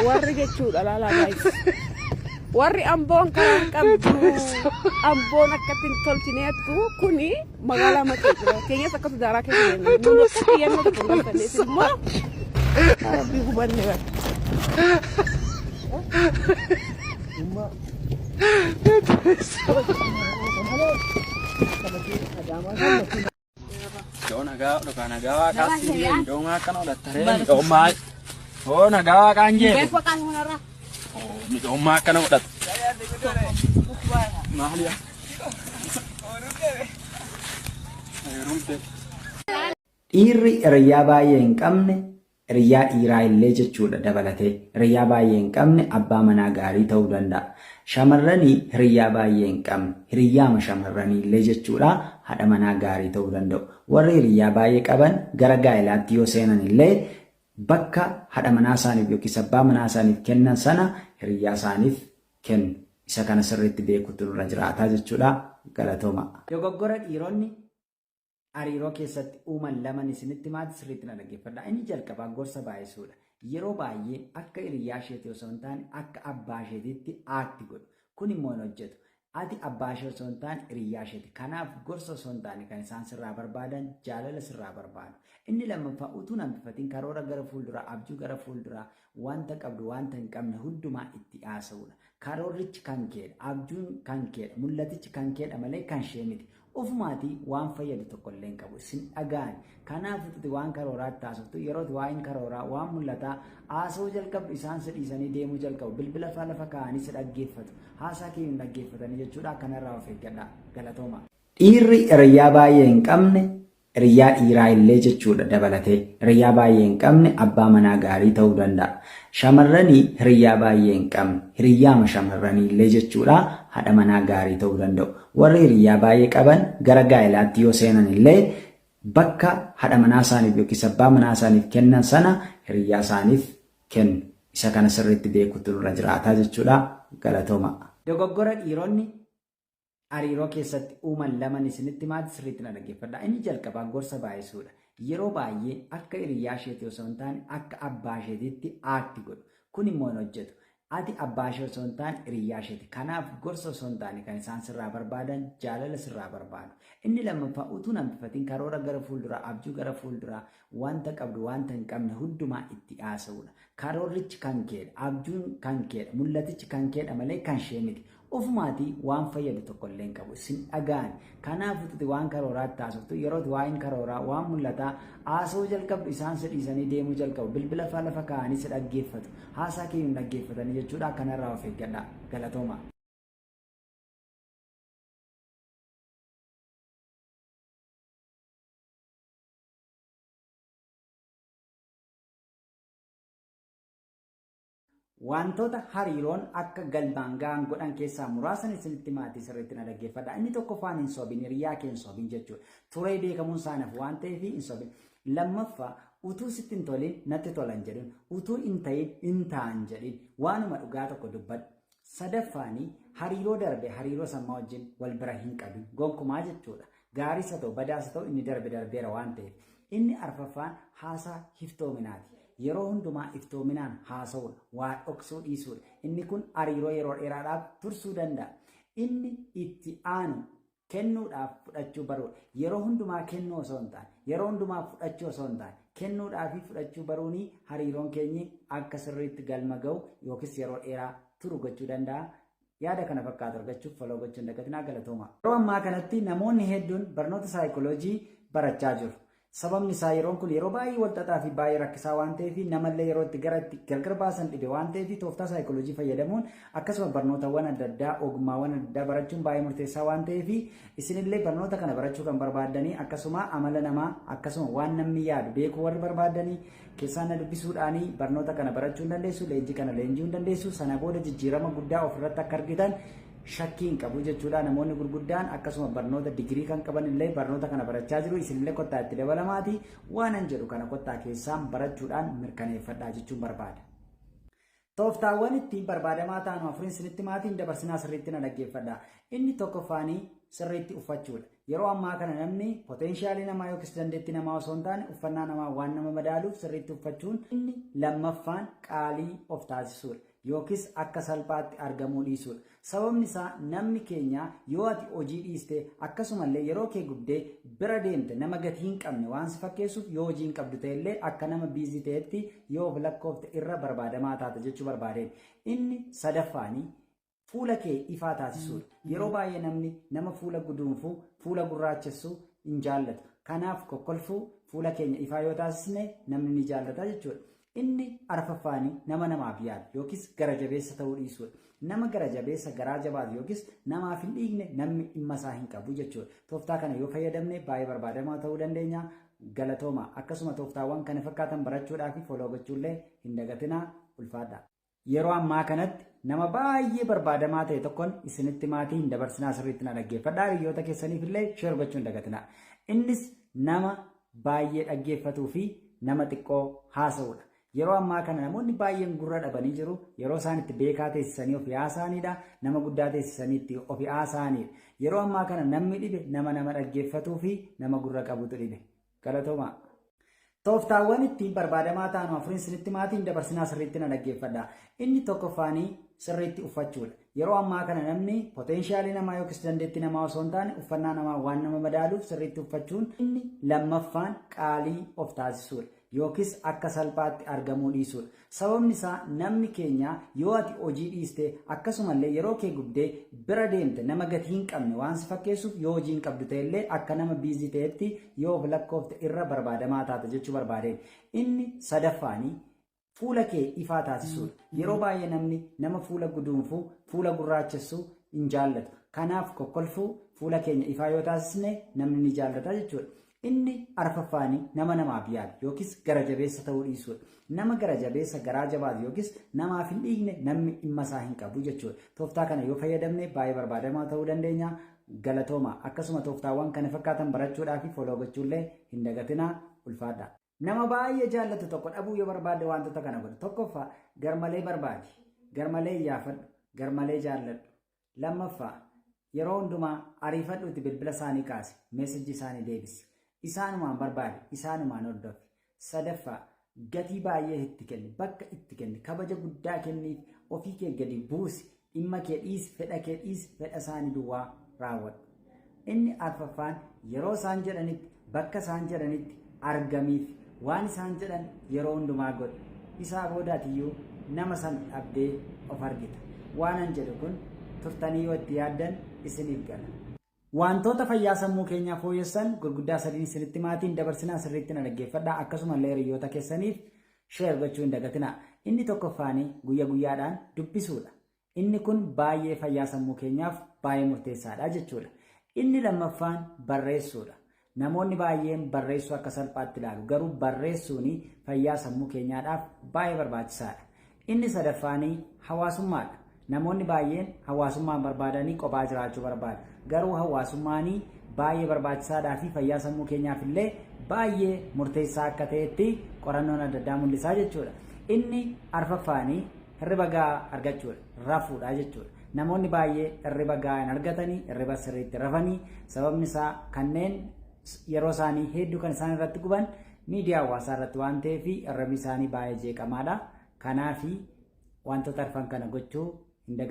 Warri jechuudha laalaa gaayis. Warri Amboon karaa hin qabdu, Amboon akkatti hin tolchineettu kuni magaalaa Maqee jira. Keenyas akkasu daaraa keessa deemna. Nuti akka xiyyannoo tokko hin galfanne immoo Rabbii gubanne bara. Yoo nagaa dhugaa nagaa waaqaa siin jeen yoo maa akkana godhattaree midhoommaa yoo nagaa waaqaan jeen midhoommaa akkana godhatta. Maali yaa? Heerumte. Dhiirri hiriyyaa baay'ee hin qabne Hiriyyaa dhiiraa illee jechuudha dabalatee. Hiriyyaa baay'ee hin qabne abbaa manaa gaarii ta'uu danda'a. Shamarranii hiriyyaa baay'ee hin qabne, hiriyyaama shamarranii illee jechuudha haadha manaa gaarii ta'uu danda'u. Warri hiriyyaa baay'ee qaban gara gaa'ilaatti yoo seenan illee bakka haadha manaa isaaniif yookiis abbaa manaa isaaniif kennan sana hiriyyaa isaaniif kennu. Isa kana sirriitti beekuutu nurra jiraata jechuudha. Galatoomaa. Dogoggora dhiironni hariiroo keessatti uuman laman isinitti himaati sirriitti na dhaggeeffadhaa. Inni jalqabaa gorsa baay'isuudha. Yeroo baay'ee akka hiriyyaa isheetii osoo hin taane akka abbaa isheetiitti aakti godhu. Kun immoo hin hojjetu. Ati abbaa ishee osoo hin taane hiriyyaa isheeti. Kanaaf gorsa osoo hin taane kan isaan sirraa barbaadan jaalala sirraa barbaadu. Inni lammaffaa utuu hin hambifatin karoora gara fuulduraa, abjuu gara fuulduraa, wanta qabdu wanta hin qabne hundumaa itti haasa'uudha. Karoorrichi kan keedha, abjuun kan keedha, mul'atichi kan keedha malee kan ishee miti. Ofumaatii waan fayyadu tokko illee hin qabu. Sin dhaga'an. Kanaaf ututi waan karooraatti haasoftu yeroo ati waa'een karooraa, waan mul'ataa haasa'uu jalqabdu isaan si dhiisanii deemuu jalqabu. Bilbila faa lafa kaa'anii si dhaggeeffatu. Haasaa kee hin dhaggeeffatanii jechuudha. Kanarraa of eeggadhaa. Galatooma. Dhiirri hiriyyaa baay'ee hin qabne Hiriyyaa dhiiraa illee jechuudha dabalatee. Hiriyyaa baay'ee hin qabne abbaa manaa gaarii ta'uu danda'a. Shamarranii hiriyyaa baay'ee hin qabne, hiriyyaama shamarranii illee jechuudha haadha manaa gaarii ta'uu danda'u. Warri hiriyyaa baay'ee qaban gara gaa'ilaatti yoo seenan illee bakka haadha manaa isaaniif yookiis abbaa manaa isaaniif kennan sana hiriyyaa isaaniif kennu. Isa kana sirriitti beekuutu nurra jiraata jechuudha. Galatoomaa. Dogoggora dhiironni hariiroo keessatti uuman laman isinitti himaati sirriitti na dhaggeeffadhaa. Inni jalqabaa gorsa baay'isuudha. Yeroo baay'ee akka hiriyyaa isheetii osoo hin taane akka abbaa isheetiitti aakti godhu. Kun immoo hin hojjetu. Ati abbaa ishee osoo hin taane hiriyyaa isheeti. Kanaaf gorsa osoo hin taane kan isaan sirraa barbaadan jaalala sirraa barbaadu. Inni lammaffaa utuu hin hambifatin karoora gara fuulduraa, abjuu gara fuulduraa, wanta qabdu wanta hin qabne hundumaa itti haasa'uudha. Karoorrichi kan keedha, abjuun kan keedha, mul'atichi kan keedha malee kan ishee miti. Ofumaatii waan fayyadu tokko illee hin qabu. Sin dhaga'an. Kanaaf ututi waan karooraatti haasoftu yeroo ati waa'een karooraa, waan mul'ataa haasa'uu jalqabdu isaan si dhiisanii deemuu jalqabu. Bilbila faa lafa kaa'anii si dhaggeeffatu. Haasaa kee hin dhaggeeffatanii jechuudha. Kanarraa of eeggadhaa. Galatoomaa. Wantoota hariiroon akka galmaan ga'an godhan keessaa muraasan isinitti himaatii sirriitti na dhaggeeffadhaa. Inni tokkoffaan hin sobin, hiriyaa kee hin sobin jechuudha. Turee beekamuun isaa nafu waan ta'eef hin sobin. Lammaffaa utuu sitti hin tolin natti tolan jedhin, utuu hin ta'in hin ta'an jedhin, waanuma dhugaa tokko dubbadhu. Sadaffaani hariiroo darbe hariiroo sammaa wajjin wal bira hin qabin gonkumaa jechuudha. Gaariis haa ta'u badaas haa ta'u inni darbe darbeera waan ta'eef. Inni arfaffaan haasaa iftoominaati. Yeroo hundumaa iftoominaan haasa'uudha. Waa dhoksuu dhiisuudha. Inni kun hariiroo yeroo dheeraadhaaf tursuu danda'a. Inni itti aanu kennuudhaaf fudhachuu baruudha. Yeroo hundumaa kennuu osoo hin taane, yeroo hundumaa fudhachuu osoo hin taane, kennuudhaa fi fudhachuu baruuni hariiroon keenyi akka sirriitti galma ga'u yookiis yeroo dheeraa turu gochuu danda'a. Yaada kana fakkaatu argachuuf follow gochuu hin dagatinaa galatoomaa. Yeroo ammaa kanatti namoonni hedduun barnoota saayikoloojii barachaa jiru. Sababni isaa yeroon kun yeroo baay'ee walxaxaa fi baay'ee rakkisaa waan ta'eef namallee yeroo itti gara itti gargar baasan dhibe waan ta'eef tooftaa saayikoloojii fayyadamuun akkasuma barnootawwan adda addaa ogummaawwan adda addaa barachuun baay'ee murteessaa waan ta'eef isinillee barnoota kana barachuu kan barbaaddanii akkasuma amala namaa akkasuma waan namni yaadu beekuu warri barbaaddanii keessaan na dubbisuudhaanii barnoota kana barachuu hin dandeessu leenjii kana leenji'uu hin dandeessu sana booda jijjiirama guddaa ofirratti akka argitan shakkii hin qabu jechuudha. Namoonni gurguddaan akkasuma barnoota digirii kan qaban illee barnoota kana barachaa jiru. Isinillee kottaa itti dabalamaati. Waanan jedhu kana kottaa keessaan barachuudhaan mirkaneeffadhaa jechuun barbaada. Tooftaawwan ittiin barbaadamaa taanu afuriin isinitti maatiin dabarsinaa sirriitti na dhaggeeffadha. Inni tokkoffaanii sirriitti uffachuudha. Yeroo ammaa kana namni poteenshaalii namaa yookiis dandeettii namaa osoo hin taane uffannaa namaa waan nama madaaluuf sirriitti uffachuun inni lammaffaan qaalii of taasisuudha. Yookiis akka salphaatti argamuu dhiisuudha. Sababni isaa namni keenya yoo ati hojii dhiiste akkasumallee yeroo kee gubdee bira deemte nama gatii hin qabne waan si fakkeessuuf yoo hojii hin qabdu ta'ellee akka nama busy ta'etti yoo of lakkoofte irra barbaadamaa taata jechuu barbaadeen. Inni sadaffaanii fuula kee ifaa taasisuudha. Yeroo baay'ee namni nama fuula guduunfuu, fuula gurraachessuu hin jaallatu. Kanaaf kokkolfuu fuula keenya ifaa yoo taasisne namni ni jaallata jechuudha. Inni arfaffaanii nama namaaf yaadu yookiis gara jabeessa ta'uu dhiisuudha. Nama gara jabeessa garaa jabaatu yookiis namaaf hin dhiigne namni dhimma isaa hin qabu jechuudha. Tooftaa kana yoo fayyadamne baay'ee barbaadamaa ta'uu dandeenya. Galatooma. Akkasuma tooftaawwan kana fakkaatan barachuudhaa fi follow gochuullee hin dagatinaa ulfaadha. Yeroo ammaa kanatti nama baay'ee barbaadamaa ta'e tokkoon isinitti maatii hin dabarsinaa sirriitti na dhaggeeffadhaa. Hiriyoota keessaniif illee share gochuu hin dagatinaa. Innis nama baay'ee dhaggeeffatuu fi nama xiqqoo haasa'udha. Yeroo ammaa kana namoonni baay'een gurra dhabanii jiru. Yeroo isaan itti beekaa teessisanii ofii haasa'anidha. Nama guddaa teessisanii itti ofii haasa'anidha. Yeroo ammaa kana namni dhibe nama nama dhaggeeffatuu fi nama gurra qabutu dhibe. Galatoomaa. Tooftaawwan ittiin barbaadamaa ta'an afuriin isinitti maatiin dabarsinaa sirriitti na dhaggeeffadha. Inni tokkoffaanii sirriitti uffachuudha. Yeroo ammaa kana namni poteenshaalii namaa yookiis dandeettii namaa osoo hin taane uffannaa namaa waan nama madaaluuf sirriitti uffachuun inni lammaffaan qaalii of taasisuudha. Yookiis akka salphaatti argamuu dhiisuudha. Sababni isaa namni keenya yoo ati hojii dhiiste akkasumallee yeroo kee gubdee bira deemte nama gatii hin qabne waan si fakkeessuuf yoo hojii hin qabdu ta'ellee akka nama busy ta'etti yoo of lakkoofte irra barbaadamaa taata jechuu barbaadeen. Inni sadaffaanii fuula kee ifaa taasisuudha. Yeroo baay'ee namni nama fuula guduunfuu, fuula gurraachessuu hin jaallatu. Kanaaf kokkolfuu fuula keenya ifaa yoo taasisne namni ni jaallata jechuudha. Inni arfaffaanii nama namaaf yaadu yookiis gara jabeessa ta'uu dhiisuudha. Nama gara jabeessa garaa jabaatu yookiis namaaf hin dhiigne namni dhimma isaa hin qabu jechuudha. Tooftaa kana yoo fayyadamne baay'ee barbaadamaa ta'uu dandeenya. Galatooma. Akkasuma tooftaawwan kana fakkaatan barachuudhaa fi follow gochuullee hin dagatinaa ulfaadha. Nama baay'ee jaallatu tokko dhabuu yoo barbaadde wantoota kana godhu. Tokkoffaa garmalee barbaadi. Garmalee iyyaafadhu. Garmalee jaalladhu. Lammaffaa yeroo hundumaa ariifadhuuti bilbila isaanii kaasi. Message isaanii deebisi. Isaanumaan barbaadi. Isaanumaan hordofi. Sadaffaa gatii baay'ee itti kenni. Bakka itti kenni. Kabaja guddaa kenniif ofii kee gadi buusi. Dhimma kee dhiisi. Fedha kee dhiisi. Fedha isaanii duwwaa raawwadhu. Inni arfaffaan yeroo isaan jedhanitti bakka isaan jedhanitti argamiif waan isaan jedhan yeroo hundumaa godhi. Isaa boodaatiyyuu nama san dhabdee of argita. Waan an jedhu kun turtanii yoo itti yaaddan isiniif gala. Wantoota fayyaa sammuu keenyaa fooyyessan gurguddaa sadiin isinitti maatiin dabarsinaa sirriitti na dhaggeeffadhaa. Akkasumallee hiriyoota keessaniif share gochuu hin dagatinaa. Inni tokkoffaanii guyya guyyaadhaan dubbisuudha. Inni kun baay'ee fayyaa sammuu keenyaaf baay'ee murteessaadha jechuudha. Inni lammaffaan barreessuudha. Namoonni baay'een barreessuu akka salphaatti ilaalu garuu barreessuun fayyaa sammuu keenyaadhaaf baay'ee barbaachisaadha. Inni sadaffaanii hawaasummaadha. Namoonni baay'een hawaasummaan barbaadanii kophaa jiraachuu barbaadu. Garuu hawaasummaanii baay'ee barbaachisaadhaa fi fayyaa sammuu keenyaaf illee baay'ee murteessaa akka ta'etti qorannoon adda addaa mul'isaa jechuudha. Inni arfaffaanii hirriba gahaa argachuudha. Rafuudha jechuudha. Namoonni baay'ee hirriba gahaa hin argatanii, hirriba sirriitti rafanii sababni isaa kanneen yeroo isaanii hedduu kan isaan irratti guban miidiyaa hawaasaa irratti waan ta'eef hirribni isaanii baay'ee jeeqamaadha. Kanaafi wantoota arfan kana gochuu hin dagatinaa.